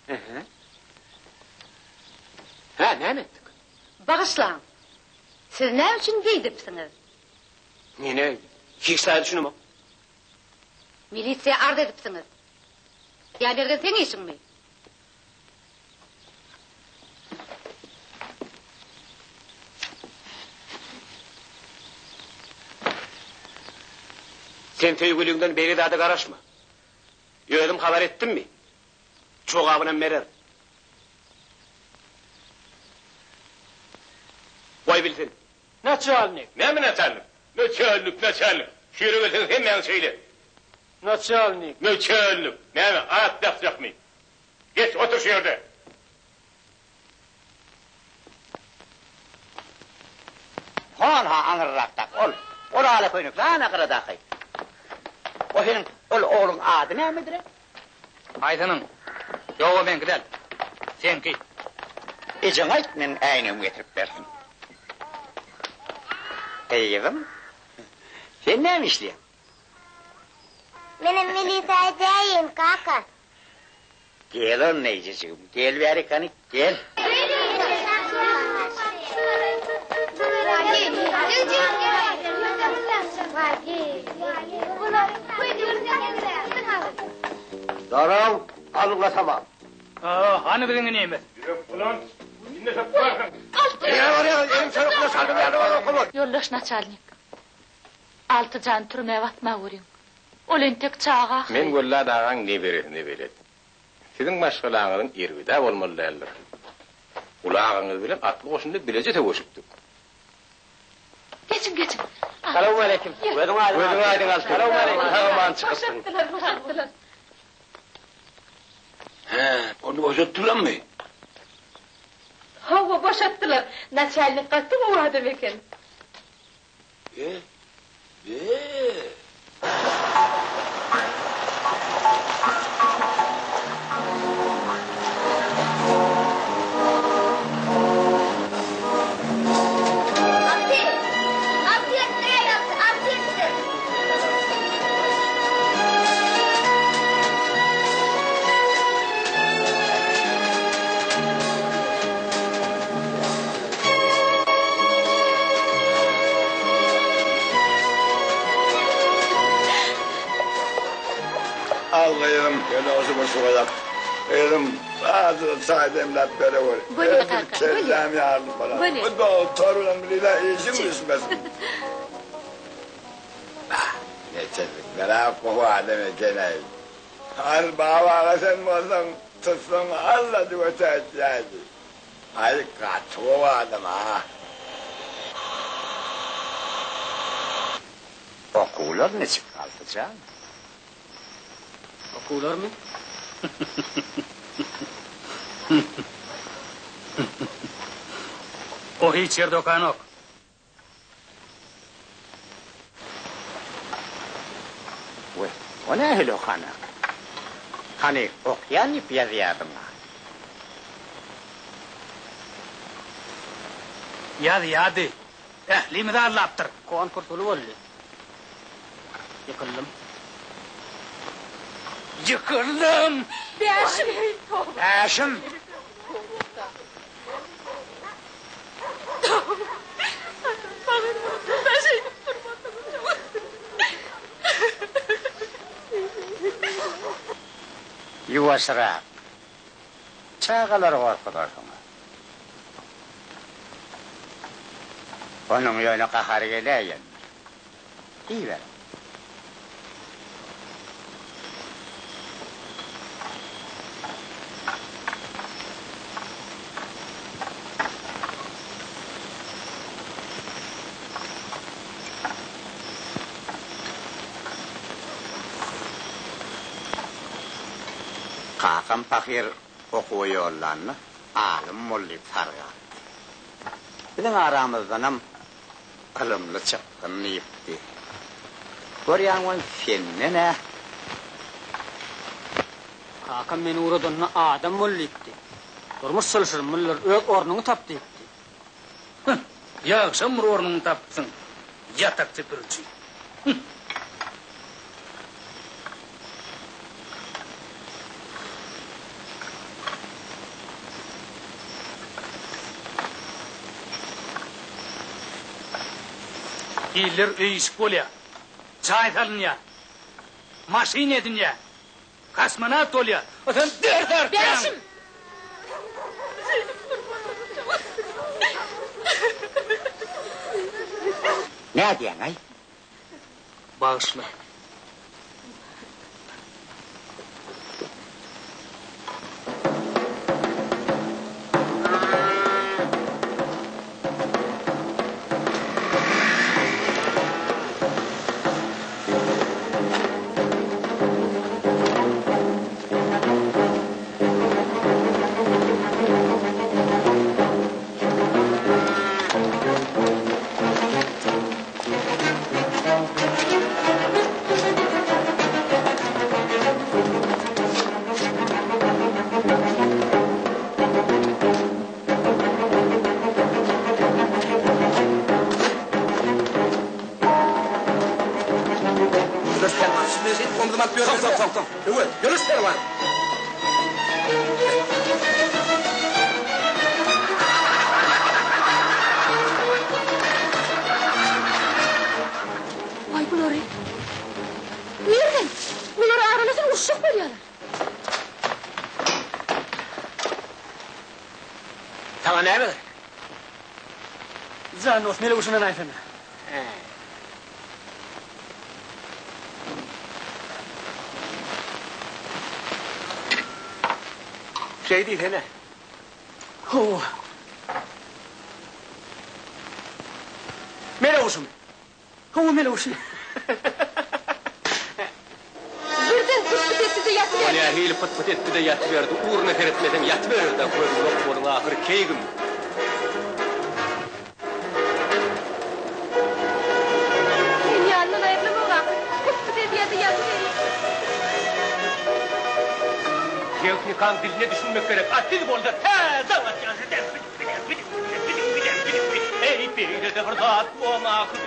Ähä. Hä, näme etdik? Bagyşlaň, siz näme üçin beýdipsiňiz? Men-ä hiç zada düşünemok. Milisiýa arz edipsiňiz. Ýa Mergen seň işiňmi? Sen söýgüliňden beýle zada garaşma. Özüm habar etdimmi? Jogabynam bererin. Goý bilsin. Naçalnik. Näme naçalnik? Naçalnik, naçalnik. Şu ýere gelseňiz hemmäňiz şeýle. Naçalnik. Naçalnik. Näme, at dakjakmy? Geç, otur şu ýerde. Hon-ha aňyrrakdaky ol. Ol ala köýnekli ana gyradaky. O seniň ol ogluň ady nämedir-ä? Haýsynyň? Ýok, o meňki däl. Seňki. Ejeňe aýt, meniň äýnegimi getirip bersin. Gyzym, sen näme işleýäň? Menem milisiýa edäýin, kaka. Gel onda ejejigim, gel bärik hany, gel. Daraw, alňa saman. Hany biziň inimiz? Ýürek bulant, indi hökmansyň. Ýoldaş naçalnik, Altyjany türmä basma görüň. Ol entek çaga ahyry. Men Wellat agaň neberesine belet. Siziň maşgalaňyzyň erbed-ä bolmaly däldir. Uly agaňyz bilen atly goşunda bileje söweşipdik. Geçiň, geçiň. Salowmaleýkim. Gözüň aýdyň. Gözüň aýdyň Alty. Salowmaleýkim. Sag-aman çykypsyň. Boşatdylar, boşatdylar. Hä, ony boşatdylarmy? Hawa, boşatdylar. Naçalnik gaty gowy adam eken. E, be! Alty! Alty ýetdi, alty, alty ýetdi! Al gyzym, ýöne şu gezek. Gyzym, azajyk çaý demläp berewer. Bolýa kaka, bolýa. Kelläm ýarylyp barar. Bolýa. Bu dogtor bilen bile işiň düşmesin. Bah, neçeslikler-ä gowy adam eken-eý. Hany Baba aga sen bolsaň, tutsaň allajyk ötäýtýädi. Aý gaty gowy adam a. Okuwlar niçik Altyjan? Okuwlarmy? O hiç ýerde okanok. We, o nähili okanak? Hany, okýan diýip ýazýardyň-a. Ýazýardy. Ählimizi aldapdyr. Konkurs uly boldy. Ýykyldym. Ýykyldym! Bäşim! Bäşim! Ýuwaşrak. Çagalary gorkuzarsyňyz. Onuň ýöne gahary geläýendir. Iýiberiň. Kakam pahyr okuwa ýollanda alym bol diýip sargapdy. Biziň aramyzdanam Ylymly çykgyn diýipdi. Görýäň ony senden-ä. Kakam meni ugradanda adam bol diýipdi. Durmuş çylşyrymlydyr, öz ornuňy tap diýipdi. Hüh, ýagşam bir ornuňy tapypsyň, ýatak süpüriji. Hüh. Iller öý-işik bolýar. Jaý salynýar. Maşyn edinýär. Kosmonawt bolýar. A sen ders artýaň. Bäşim! Nädýäň-aý? Bagyşla. Ýoldaş Pälwan, siz meni şeýdip omzuma alyp ýörmeli. Soň, soň, soň. Öwez, Ýoldaş Pälwan! Aý bulary. Mergen, bular aralaşyp uruşjak bolýarlar. Saňa näme gerek? Jan dost, Meleguş ynanaýsana. Hä. Şeý diýsene. Hawa. Meleguşumy? Hawa, Meleguşy. Birden pyt-pyt etdi-de ýatyberdi. O nähili pyt-pyt etdi-de ýatyberdi, ugruna seretmeseň ýatyberer-dä, gözüň ýok boluň ahyry keýgim. Sen ýanyndan aýrylamok ahyry, pyt-pyt edýär-de ýatyberýär. Tehnikaň diline düşünmek gerek, a siz bolsa tä daň atýança Eý, beýle-de bir zat bomaky.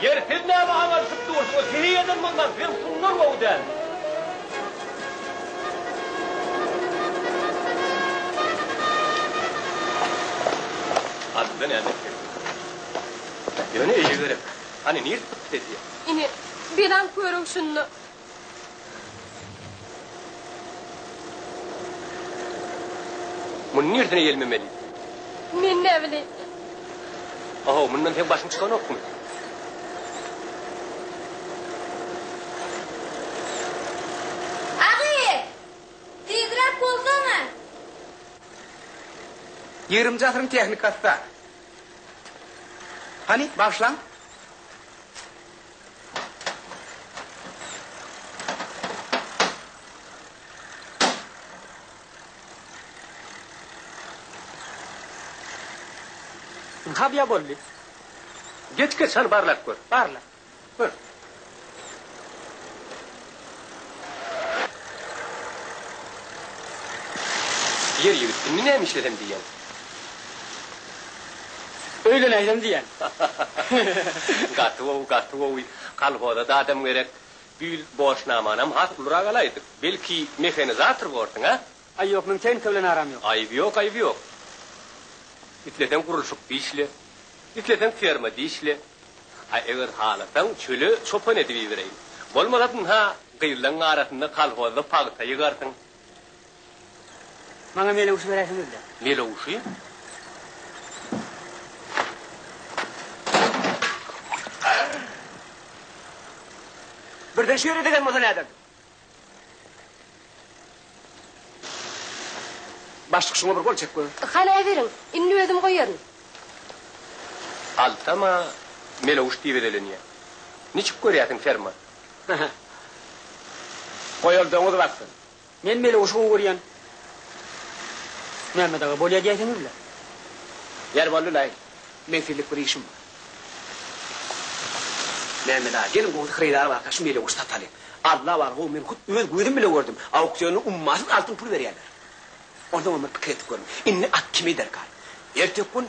Ýeri, siz näme aňalyşyp dursuňyz? Heleý eden bolmaň, siziň şundan gowy däl. Aslynda näme etmeli? Ýöne eje gerek. Hany, nirde pyt-pyt edýär? Ine, belaň körügi şunda. Muny niresine ýelmemeli? Men näbileýin. Ahow, mundan seň başyň çykanokmy? Agy! Tizräk bolsana! Ýigriminji asyryň tehnikasy-da. Hany, bagyşlaň. Habýa boldy. Geç geç hany barlap gör. Barla. Gör. Ýer ýigit indi näme işlesem diýýäň? Öýlenäýsem diýýän. Gaty gowy, gaty gowy. Kolhoza-da adam gerek. Bu ýyl borçnamanam has ulurak alaýdyk. Belki, mehanizator borsuň, a? Aý ýok, meň tehnika bilen aram ýok. Aýby ýok, aýby ýok. Isleseň gurluşykda işle, isleseň fermada işle. A eger halasaň, çöle çopan edip ibereýin. Bolmasa, ynha, gyzlaň arasynda kolhozda pagta ýygarsyň. Maňa melewşi beräýseňiz-le. Melewşi? Birden şu ýere degen bolsa näderdiň? Başlyk şuňa bir gol çek gör. Hany äberiň, indi özüm goýaryn. Altama melewşi diýip ezelenýär. Niçik görýärsiň ferma? Goý ol doňuz bassyn. Men Melewşi gowy görýän. Mämmet aga, bolýa diýäýseňiz-le. Ýer boldy-laý. Meň sizlik bir işim bar. Mämmet aga, geliň gowusy hyrydar barka şu Melewşi satalyň. Alla bar, how, men hut öz gözüm bile gördüm. Auksionda ummasyz altyn pul berýärler. Onsoňam bir pikir edip görüň. Indi at kime derkar? Erteki gün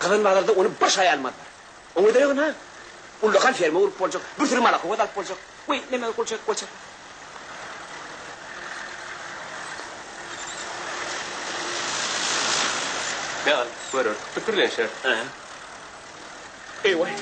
Gyzan bazarda ony bir şaý almazlar. Oňa deregine ha, ullakan ferma gurup boljak, bir süri malakowoz alyp boljak. Goý, neme gol çek, gol çek. Ýa, göreris, pikirlenşeris. Eý, waý.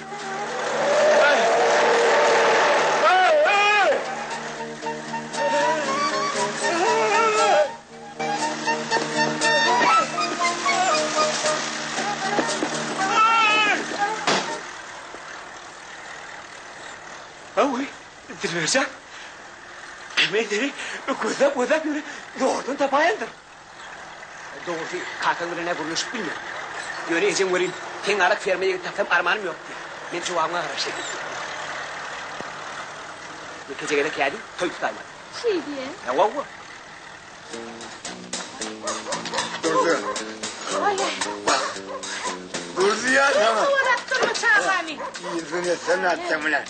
Hawa, Dilberjan. Men seni gözläp-gözläp ýöne zordan tapaýandyr. Dogrusy, kakaň bilen-ä gürleşip bilmen. Ýöne ejeň welin, seň alak ferma ýigit tapsam armanym ýok diýýär. Men jogabyňa garaşýan. Ýekeje gezek ädim, toý tutaýmaly. Şeý diýýä? Hawa-wa. Durdy. Bak. Durdy ýa sana. Kowalap durma çagany. Ýüzüne sen atjaň bilen.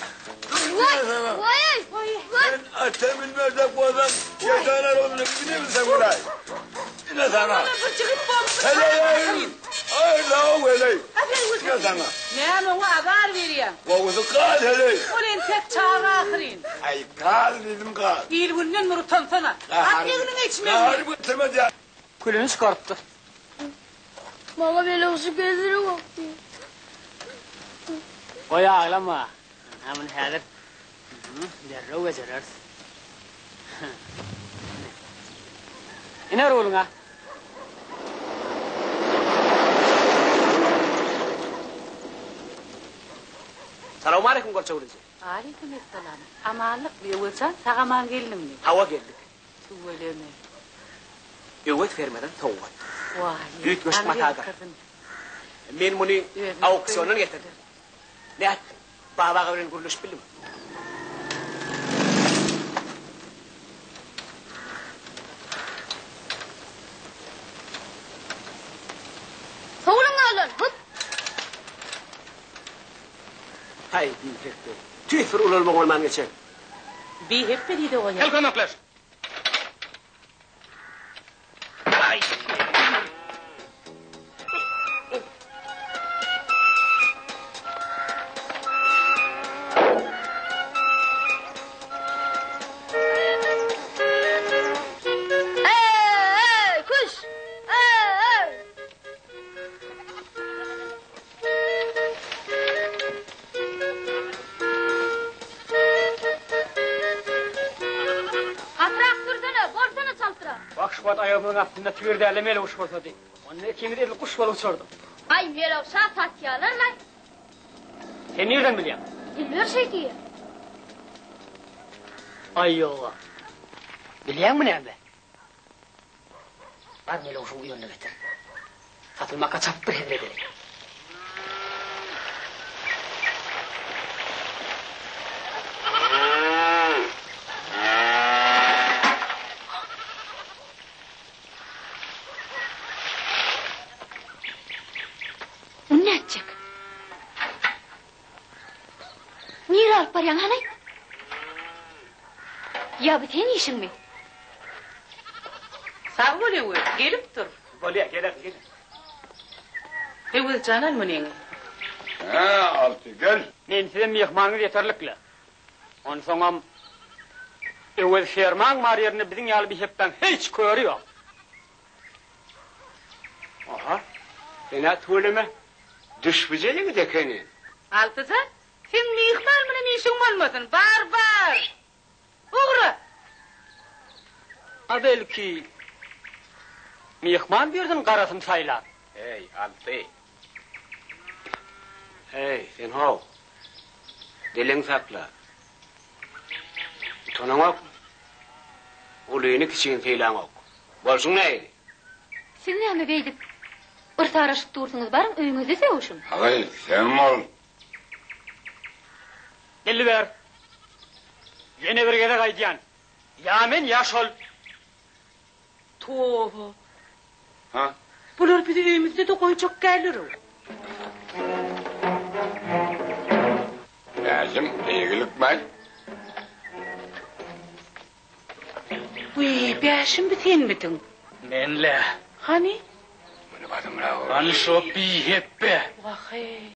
Waý, waý, waý. Sen ata bilmezek bolsaň, şeýtana bolsun, bilebilseň bulaý. Ine sana. Ola bir jigit bolupdyr. Heleý, aý, law heleý. Ine sana. Näme oňa azar berýäň? Gowusy gal heleý. Ol entek çaga ahyryn. Aý, gal diýdim gal. Il-günden bir utansana. At egniňe içmegini. Gahary götermez ýa. Külüni çykarypdyr. Maňa melewşe gözüne bakdy. Goý aglama. Ynha muny häzir derrew bejereris. Ine ruluňa. Salowmaleýkim Golça Gülüji. Aleýkim essalam. Amanlyk, Öwezjan sag-aman geldiňmi? Hawa geldik. Tüweleme. Öwez fermeden sowgat. Waý, Üýtgeşik matadyr. Men muny auksiondan getirdim. Nätdiň? Baba aga bilen gürleşip bildiňmi? Sowluň ýoldan, hut! Haý, bihepbe. Tüýs bir ulalma bolman geçen. Bihepbe diýdi goýar. Gel kömekleş. Eý, kuş! Eý! Gatyrak sürsene, bolsana çaltrak. Bak şu wagt aýagymyzyň astynda tigir däl-de melewşe bolsady. Onda ikimiz edil guş bolup uçardyk. Aý, melewşä satýalar-laý. Sen nirden bilýäň? Dilber şeý diýýär. Aý, ýoga. Bilýäňmi näme? Bar melewşiň uýanyny getir. Satylmaka çalt bir hezil edeli. Muny nätjek? Nirä alyp barýaň, hany aýt? Ýa bu seň işiňmi? Sag bol Öwez, gelip dur. Bolýa, gelerin, gelerin. Öwez jan al munyňy. Hä, Alty, gel. Men size myhmanyňyz ýeterlik-le. Onsoňam Öwez fermaň bar ýerinde biziň ýaly bihepbäň hiç köri ýok. Aha, sen-ä tüweleme, düşbüje ýigit ekeniň. Altyjan, seň myhman bilen işiň bolmasyn, bar, bar! Ugra! A belki, myhman biriniň garasyny saýlar? Heý, Alty! Heý, sen how! Diliňi sakla. Utanaňokmy? Ulyny kiçigini sylaňok. Bolşuň nähili? Siz näme beýdip, yrsaraşyp dursuňyz, baryň öýüňizde sögüşiň. Agy, sen bol. Dilber, ýene bir gezek aýdýan, ýa men, ýa şol. Toba. Ha? Bular bizi öýümizde-de goýjak däldir-ow. Bäşim, eýgilikmi? Wiý, Bäşim bi senmidiň? Men-le. Hany? Muny basymrak. Hany şo bihepbe. Wah-eý.